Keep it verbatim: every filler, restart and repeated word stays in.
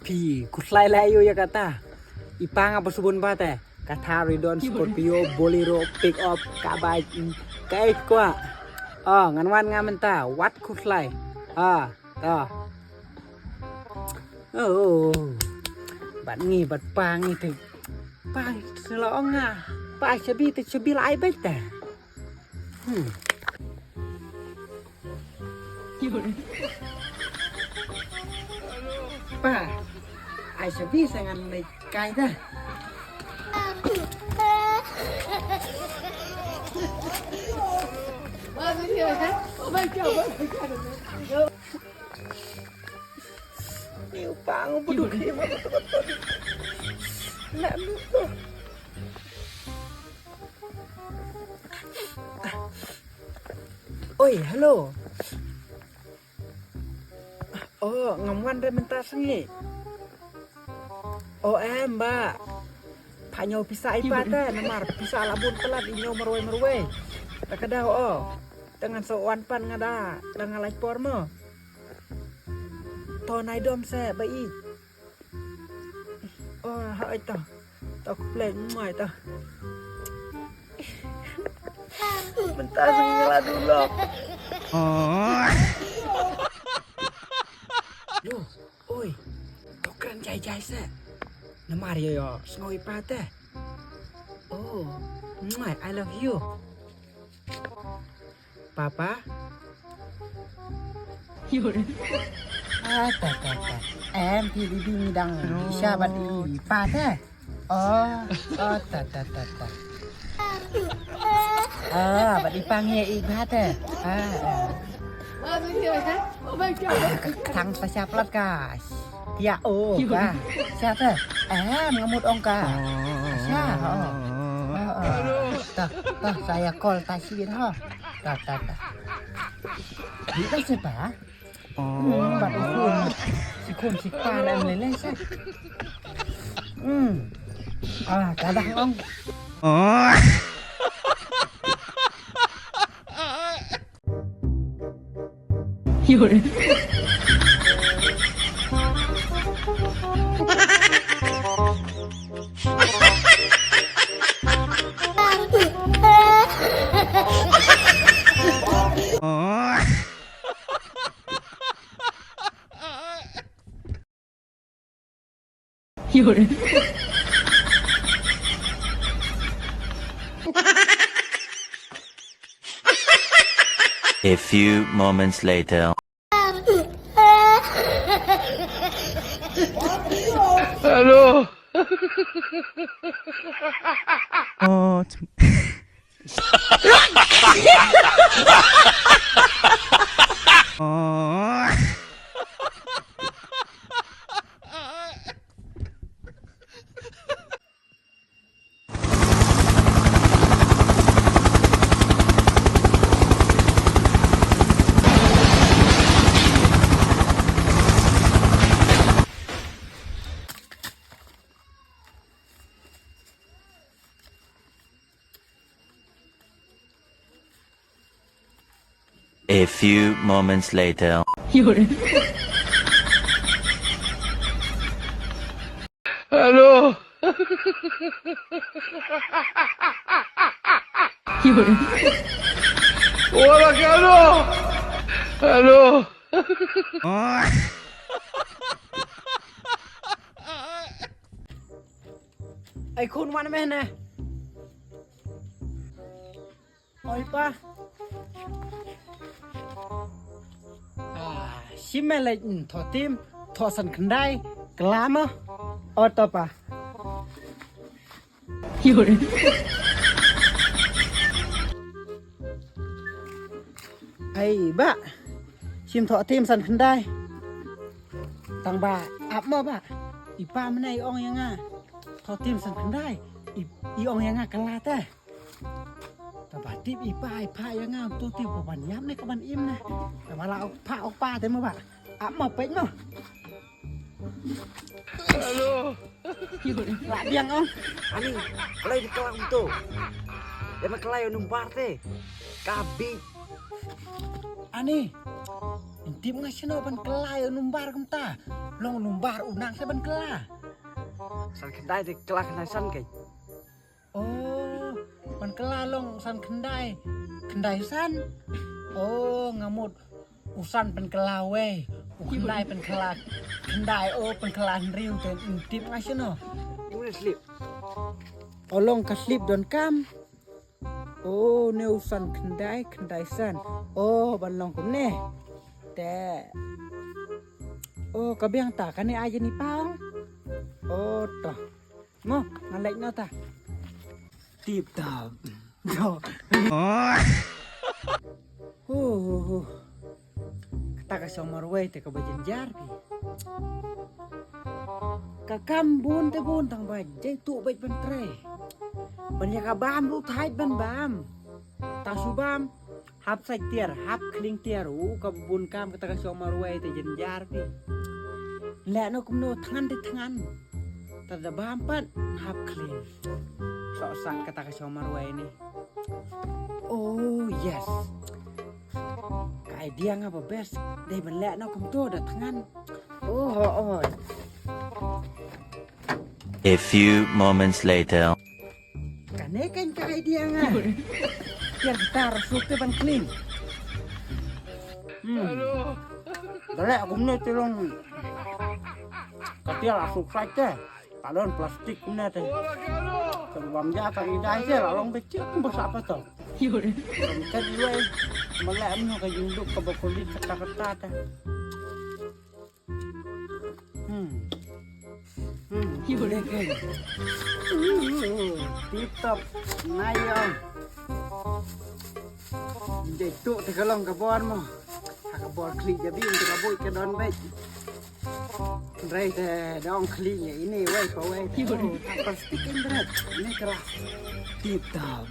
Phi, khuslai la ïoh ïa kata. I pa nga ba subun ba te. Ka Thar, Ridon, Scorpio, Bolero, pick up, ka bike, mm, kaei kwah. Oh, ngan wan nga mynta, wat khuslai. Ah, to. Oh, bad ngi, bad pa ngi te. Pa ngi te la ong nga. Pa shabi te shabi la ai beit te. Hmm. Pa, ai shabi sa ngan leit kai ta. Ni u pa ngu buduk ni ma betul-betul. Nak lupa. Oi, hello. Oh, ngam wan re mynta sngi. Oh, em, ba. Pha ñiew pisa i pa te, namar pisa la bun palat i ñiew marwei marwei. Ta ka daw, oh. Te ngan sa wan pan nga da, da nga lait por mo. To nai dom se, ba i. Oh, ha, ai ta. Ta ku plek, mai ta. Mynta sing la dulu. Duh, oi. To kren jai jai se. Namar ïa ïa, sngew i pa te. Oh, mai, I love you. Papa? Ah, ta, ta, ta. Em, phi bibi ni dang. Isha bad i pa te. Oh, oh, ta, ta, ta, ta. Ah, bad i pa ngi i pa te. Ah, ah. Thang sa sha plat ka. Ya, oh, ka. Sha te. Em, ngamut ong ka. Sha, oh. Oh, oh. Ta, ta, saya call ta shi ha. Ta, ta, ta. Di ta siapa? Hmm, bat usun. Si khun si kpar em lele sa. Hmm. Ah, ka dah ong. A few moments later. Hello. Oh, A few moments later. Hello. Wala ka, hello. Hello. Ai khun wan meh ne. Oi pa. Ah, shim me leit, mm, thoh tim, thoh san khyndai, klam ah. Ot to pa. Ai ba. Shim thoh tim san khyndai. Tang ba ap mo ba. I pa mynne i ong ïa nga. Thoh tim san khyndai. I, i ong ïa nga kylla te. Te ba tip i pa i phah ïa nga, to tip ka ban ïap ne ka ban im ne. Te ba la phah u pa te mo ba. Ap mo peit mo. Hello. La biang ong. Ani, alai di kelang to. Dei ban kylla ïa u number te. Ka bit. Ani. Ngim tip nga shano ban kylla ïa u number kumta. Long number u nang sa ban kylla. San khyndai te kylla khyndai san kai. Oh, ban kylla long san khyndai. Khyndai san. Oh, nga mut u san pynkylla wei. U khyndai pynkylla khyndai, oh, pynkylla hynriew te ngim tip nga shano. Ngim slip. Oh, long ka slip donkam. Oh, ne u san khyndai, khyndai san. Oh, ban long kumne. Te. Oh, ka biang ta kane ai jani pang. Oh, to. Mo, nga leit noh ta. Tip top. Ho, ho, ho. Kata ka shong marwei te kaba jynjar phi. Ka kam bun te bun tang ba jai tu beit ban trei. Ban ïa ka bam ruh thait ban bam. Ta shu bam. Hap sait tiar, hap khlieng tiar, u kaba bun kam kata ka shong marwei te jynjar phi. Leh noh kumno thngan te thngan. Ta da bam pat hap khlieng. Sok sak kata ka shong marwei ni. Oh yes. Ka idea nga ba best. Dei ban leh noh kumto da thngan. Oh oh. A few moments later. Kane kan ka idea nga. Tiar kita rasuk te ban clean. Hmm. Dale aku mene tulung. Ka tiar rasuk sait te. Talon plastik mene te. Terbang ja ka idai te lalong becik pun besap apa to. Kan iwai. Melek mene ka junduk ka bakulit kata-kata te. Hmm. Hmm. Tip top. Naiong. Jai tu te ka long ka bor mo. Ha ka bor khlieh jabi te ka buit ka don beit. Rei te dong khlieh ïa ini wei pa wei. Plastik in bret. Ini keras. Tip top.